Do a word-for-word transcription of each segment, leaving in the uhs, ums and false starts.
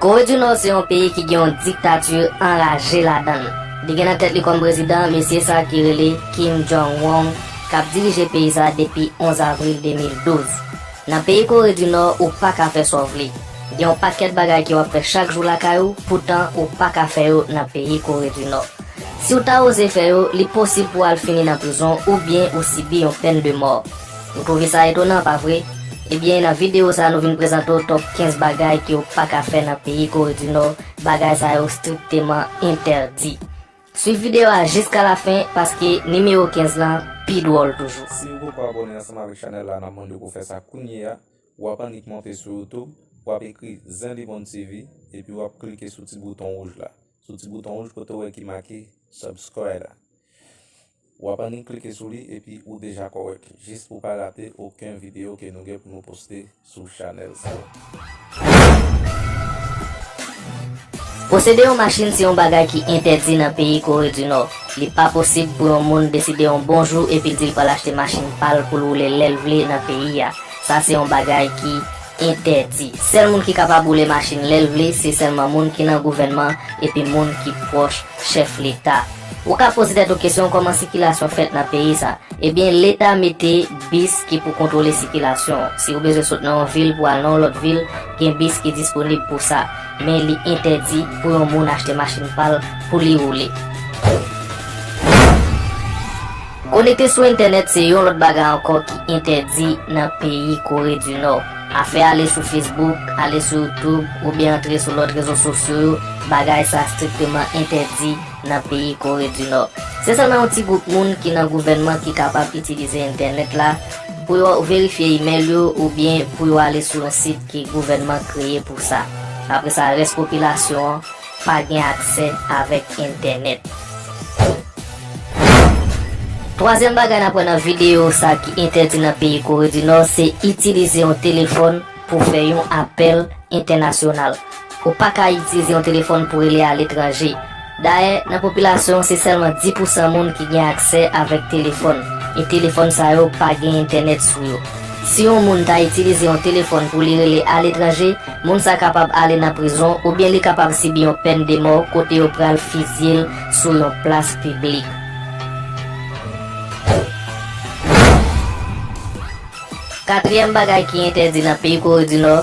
Kore di Nò se yon peyi ki gen yon diktati anraje ladan l. Li gen nan tèt li kòm prezidan mesye sa ki rele Kim Jong-un, k ap dirije peyi sa depi onz avril de mil douz. Nan peyi Kore di Nò, ou pa ka fè sa w vle. Gen yon pakèt bagay ke w ap fè chak jou lakay ou, poutan ou pa ka fè yo nan peyi Kore di Nò. Si w ta oze fè yo, li posib pou w al fini nan prizon oubyen ou sibi yon pèn de mò. Ou twouve sa etonan, pa vre? Ebyen, nan videyo sa a, nou vin prezante w top kenz bagay ke w pa ka fè nan peyi Kore di Nò. Bagay sa yo strikteman entèdi. Swiv videyo a jiska lafen, paske nimewo kenz lan pi dwòl toujou. Si ou poko abòne ansanm avèk chanèl la, n ap mande w pou w fè sa kounye a. W ap annik monte sou YouTube, w ap ekri Zen Libon T V, epi w ap klike sou ti bouton wouj la. Sou ti bouton wouj kote w wè ki make subscribe la. W ap annik klike sou li epi ou deja kòrèk, jis pou w pa rate okenn videyo ke nou gen pou nou poste sou chanèl sa. Posede yon machin se yon bagay ki entèdi nan peyi Kore di Nò. Li pa posib pou yon moun deside yon bon jou epi l di l pral achte machin pa l pou l woule lè l vle nan peyi a. Sa se yon bagay ki entèdi. Sèl moun ki kapab woule machin lè l vle, se sèlman moun ki nan gouvènman epi moun ki pwòch chèf leta. Ou ka poze tèt ou kesyon kòman sikilasyon fèt nan peyi sa. Ebyen, leta mete bis ki pou kontwole sikilasyon. Si ou bezwen sot nan yon vil pou al nan yon lòt vil, gen bis ki disponib pou sa. Men li entèdi pou yon moun achte machin pa l pou li woule. Konekte sou entènèt se yon lòt bagay ankò ki entèdi nan peyi Kore di Nò. Afè ale sou Facebook, ale sou YouTube, oubyen antre sou lòt rezo sosyo yo, bagay sa strikteman entèdi nan peyi Kore di Nò. Se sèlman yon ti gwoup moun ki nan gouvènman ki kapab itilize entènèt la pou yo verifye imèl yo oubyen pou yo ale sou yon sit ke gouvènman kreye pou sa. Apre sa, rès popilasyon an pa gen aksè avèk entènèt. Twazyèm bagay n ap wè nan videyo sa ki entèdi nan peyi Kore di Nò, se itilize yon telefòn pou fè yon apèl entènasyonal. Ou pa ka itilize yon telefòn pou rele aletranje. Dayè, nan popilasyon, se sèlman dis pousan moun ki gen aksè avèk telefòn, e telefòn sa yo pa gen entènèt sou yo. Si yon moun ta itilize yon telefòn pou li rele aletranje, moun sa kapab ale nan prizon oubyen li kapab sibi yon pèn de mò kote yo pral fizye l sou yon plas piblik. Katriyèm bagay ki entèdi nan peyi Kore di Nò,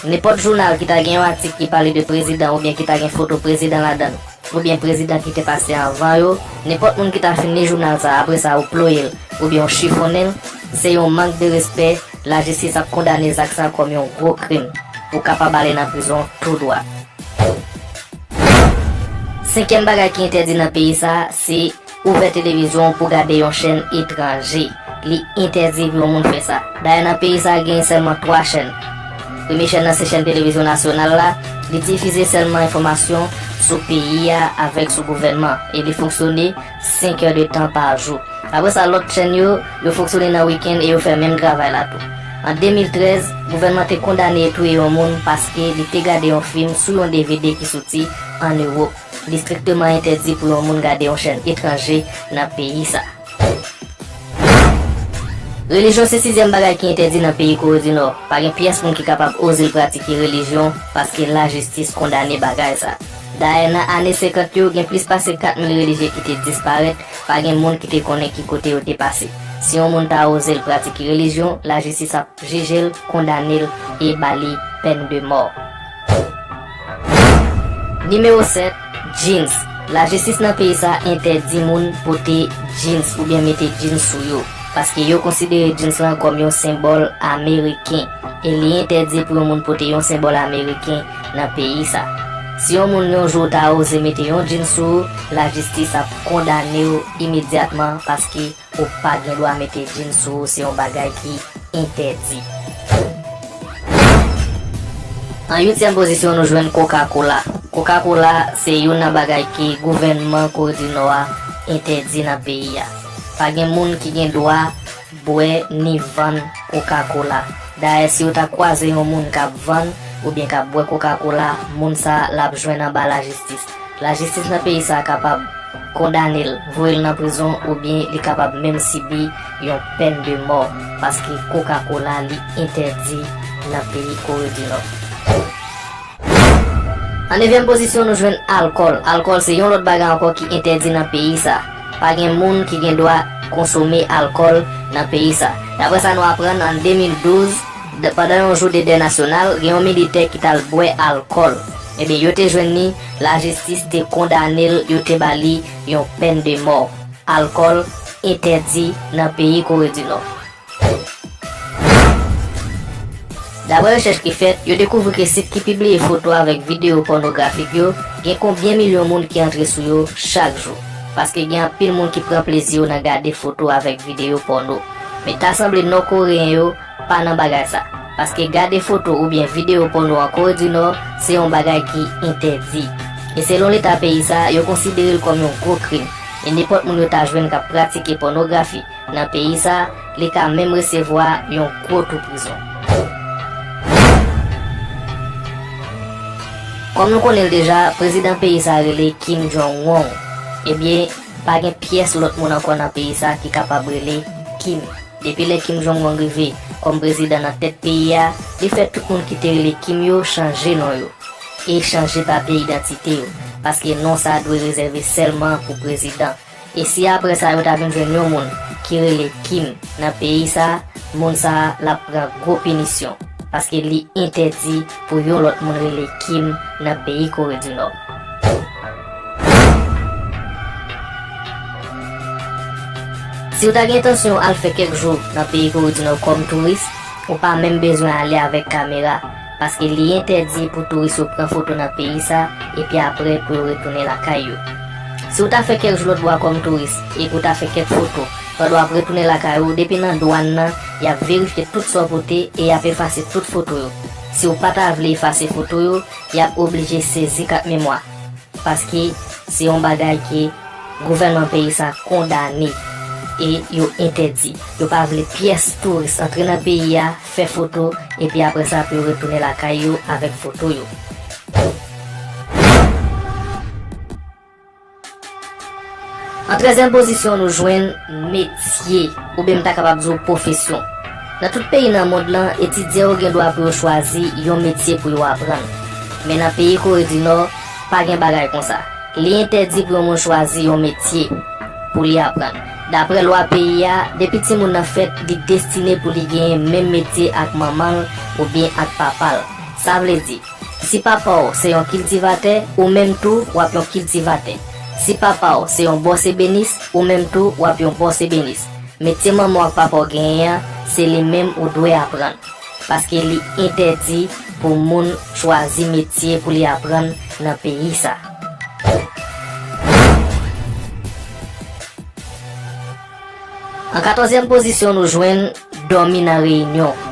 nenpòt jounal ki ta gen yon atik ki pale de prezidan oubyen ki ta gen foto prezidan ladan l, oubyen prezidan ki te pase anvan yo, nenpòt moun ki ta fin li jounal sa a, apre sa ou ploye l, oubyen ou chifonnen l, se yon mank de respè, lajistis ap kondane zak sa a kòm yon gwo krim. Ou kapab ale nan prizon tou dwat. Senkyèm bagay ki entèdi nan peyi sa a, se ouvè televizyon w pou gade yon chèn etranje. Li entèdi pou yon moun fè sa. Dayè, nan peyi sa a, genyen sèlman twa chèn. Premye chèn nan se chèn televizyon nasyonal la. Li difize sèlman enfòmasyon sou peyi a avèk sou gouvènman. E li fonksyone senk è de tan pa jou. Apre sa, lòt chèn yo, yo fonksyone nan wikenn e yo fè menm travay la tou. An de mil trèz, gouvènman te kondane e touye yon moun paske li te gade yon fim sou yon D V D ki soti ann Ewòp. Li strikteman entèdi pou yon moun gade yon chèn etranje nan peyi sa. Relijyon se sizyèm bagay ki entèdi nan peyi Kore di Nò. Pa gen pyès moun ki kapab oze l pratike relijyon paske lajistis kondane bagay sa. Dayè, nan ane senkant yo, gen plis pase kat mil relijye ki te disparèt, pa gen moun ki te konnen ki kote yo te pase. Si yon moun ta oze l pratike relijyon, lajistis ap jije l, kondane l e ba li pèn de mò. Nimewo sèt, jeans. Lajistis nan peyi sa entèdi moun pote jeans oubyen mete jeans sou yo, paske yo konsidere jeans lan kòm yon senbòl ameriken, e li entèdi pou yon moun pote yon senbòl ameriken nan peyi sa. Si yon moun yon jou ta oze mete yon jeans sou ou, lajistis ap kondane w imedyatman, paske ou pa gen dwa mete jeans sou ou, se yon bagay ki entèdi. An uityèm pozisyon, nou jwenn Coca-Cola. Coca-Cola se youn nan bagay ke gouvènman Kore di Nò a entèdi nan peyi a. Pa gen moun ki gen dwa bwè ni vann Coca-Cola. Dayè, si yo ta kwaze yon moun k ap vann oubyen k ap bwè Coca-Cola, moun sa a l ap jwenn anba lajistis. Lajistis nan peyi sa a kapab kondane l, voye l nan prizon, oubyen li kapab menm sibi yon pèn de mò, paske Coca-Cola li entèdi nan peyi Kore di Nò. An nevyèm pozisyon, nou jwenn alkòl. Alkòl se yon lòt bagay ankò ki entèdi nan peyi sa. Pa gen moun ki gen dwa konsome alkòl nan peyi sa. Daprè sa nou aprann, an de mil douz, d-, pandan yon jou de dèy nasyonal, gen yon militè ki t al bwè alkòl. Ebyen, yo te jwenn li, lajistis te kondane l, yo te ba li yon pèn de mò. Alkòl entèdi nan peyi Kore di Nò. Daprè rechèch ki fèt, yo dekouvri ke sit ki pibliye foto avèk videyo pònografik yo gen konbyen milyon moun ki antre sou yo chak jou, paske gen anpil moun ki pran plezi yo nan gade foto avèk videyo pòno. Men ta sanble nò-koreyen yo pa nan bagay sa, paske gade foto oubyen videyo pòno an Kore di Nò se yon bagay ki entèdi. E selon leta peyi sa, yo konsidere l kòm yon gwo krim, e nenpòt moun yo ta jwenn k ap pratike pònografi nan peyi sa, li ka menm resevwa yon gwo tou prizon. Kòm nou konnen l deja, prezidan peyi sa rele Kim Jong-un. Ebyen, pa gen pyès lòt moun ankò nan peyi sa ki kapab rele Kim. Depi lè Kim Jong-un rive kòm prezidan nan tèt peyi a, li fè tout moun ki te rele Kim yo chanje non yo e chanje papye idantite yo, paske non sa dwe rezève sèlman pou prezidan. E si apre sa yo ta vin jwenn yon moun ki rele Kim nan peyi sa, moun sa l ap pran gwo pinisyon, paske li entèdi pou yon lòt moun rele Kim nan peyi Kore di Nò. Si w ta gen entansyon al fè kèk jou nan peyi Kore di Nò kòm touris, ou pa menm bezwen ale avèk kamera, paske li entèdi pou touris yo pran foto nan peyi sa, epi apre pou yo retounen lakay yo. Si w ta fè kèk jou lòtbò a kòm touris, epi w ta fè kèk foto, pandan w ap retounen lakay ou, depi nan dwàn nan, y ap verifye tout sa w pote e y ap efase tout foto yo. Si w pa ta vle efase foto yo, y ap oblije sezi kat memwa. Paske se yon bagay ke gouvènman peyi sa kondane e yo entèdi. Yo pa vle pyès touris antre nan peyi a, fè foto, epi apre sa pou yo retounen lakay yo avèk foto yo. An trèzyèm pozisyon, nou jwenn metye, oubyen m ta kapab di w pwofesyon. Nan tout peyi nan mond lan, etidyan yo gen dwa pou yo chwazi yon metye pou yo aprann. Men nan peyi Kore di Nò, pa gen bagay konsa. Li entèdi pou yon moun chwazi yon metye pou li aprann. Daprè lwa peyi a, depi timoun nan fèt, li destine pou li genyen menm metye ak manman l oubyen ak papa l. Sa vle di, si papa w se yon kiltivatè, ou menm tou w ap yon kiltivatè. Si papa w se yon bòs ebenis, ou menm tou w ap yon bòs ebenis. Metye manman w ak papa w genyen an, se li menm ou dwe aprann. Paske li entèdi pou moun chwazi metye pou li aprann nan peyi sa. An katòzyèm pozisyon, nou jwenn dòmi nan reyinyon.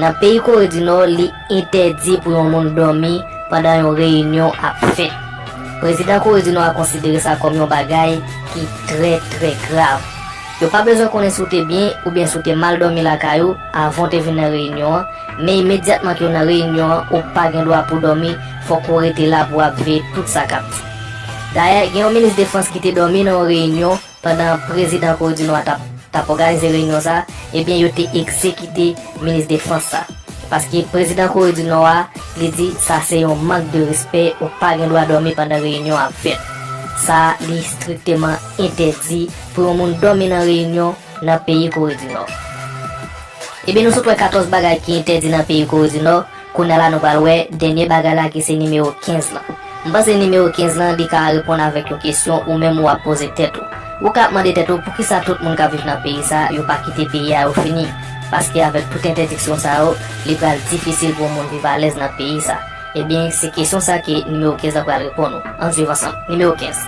Nan peyi Kore di Nò, li entèdi pou yon moun dòmi pandan yon reyinyon ap fèt. Prezidan Kore di Nò a konsidere sa kòm yon bagay ki trè, trè grav. Yo pa bezwen konnen si w te byen oubyen si w te mal dòmi lakay ou avan w te vin nan reyinyon an, men imedyatman ke w nan reyinyon an, ou pa gen dwa pou w dòmi, fòk ou rete la pou w ap veye tout sa k ap di. Dayè, gen yon minis defans ki te dòmi nan yon reyinyon, pandan prezidan Kore di Nò a t ap, t ap òganize reyinyon sa a, ebyen, yo te egzekite minis defans sa. Paske prezidan Kore di Nò a, li di sa se yon mank de respè, ou pa gen dwa dòmi pandan reyinyon ap fèt. Sa, li estrikteman entèdi pou yon moun dòmi nan reyinyon nan peyi Kore di Nò. Ebyen, nou sot wè katòz bagay ki entèdi nan peyi Kore di Nò. Kounye a la, nou pral wè dènye bagay la ki se nimewo kenz lan. M panse nimewo kenz lan, li ka reponn avèk yon kesyon ou menm ou ap poze tèt ou. Ou ka ap mande tèt ou poukisa tout moun k ap viv nan peyi sa, yo pa kite peyi a yo fini. Paske avèk tout entèdiksyon sa yo, li pral difisil pou yon moun viv alèz nan peyi sa. Ebyen, se kesyon sa ke nimewo kenz lan pral reponn ou. Ann swiv ansanm. Nimewo kenz.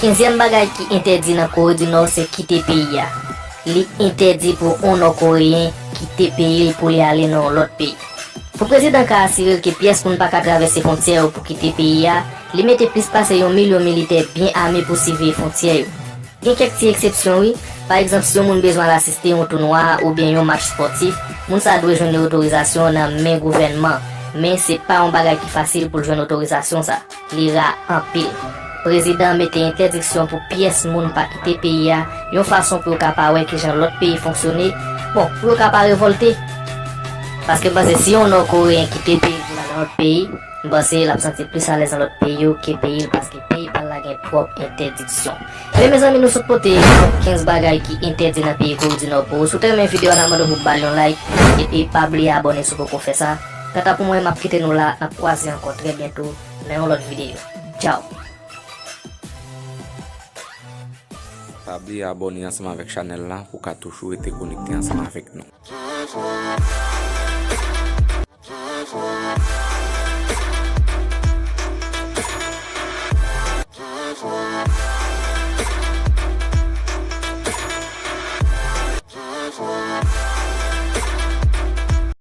Kenzyèm bagay ki entèdi nan Kore di Nò se kite peyi a. Li entèdi pou yon nò-koreyen kite peyi l pou li ale nan yon lòt peyi. Pou prezidan ka asire l ke pyès moun pa ka travèse fwontyè yo pou kite peyi a, li mete plis pase yon milyon militè byen ame pou siveye fwontyè yo. Gen kèk ti eksepsyon wi. Pa egzanp, si yon moun bezwen al asiste yon tounwa oubyen yon match spòtif, moun sa dwe jwenn otorizasyon nan men gouvènman. Men se pa yon bagay ki fasil pou l jwenn otorizasyon sa. Li ra anpil. Prezidan an mete entèdiksyon pou pyès moun pa kite peyi a, yon fason pou yo ka pa wè kijan lòt peyi fonksyone, bon, pou yo ka pa revòlte. Paske m panse si yon nò koreyen kite peyi l pou l al nan lòt peyi, m panse l ap santi l plis alèz nan lòt peyi yo ke peyi l, paske peyi pa l la gen twòp entèdiksyon. Men mezanmi, nou sot pote twòp kenz bagay ki entèdi nan peyi Kore di Nò pou ou. Si w te renmen videyo a, n ap mande w pou w ba l yon like, epi pa bliye abòne si w poko fè sa. Kanta pou mwen, m ap kite nou la, n ap kwaze ankò trè byento nan yon lòt videyo. Tchao! Pa bliye abòne ansanm avèk chanèl la pou w ka toujou rete konekte ansanm avèk nou.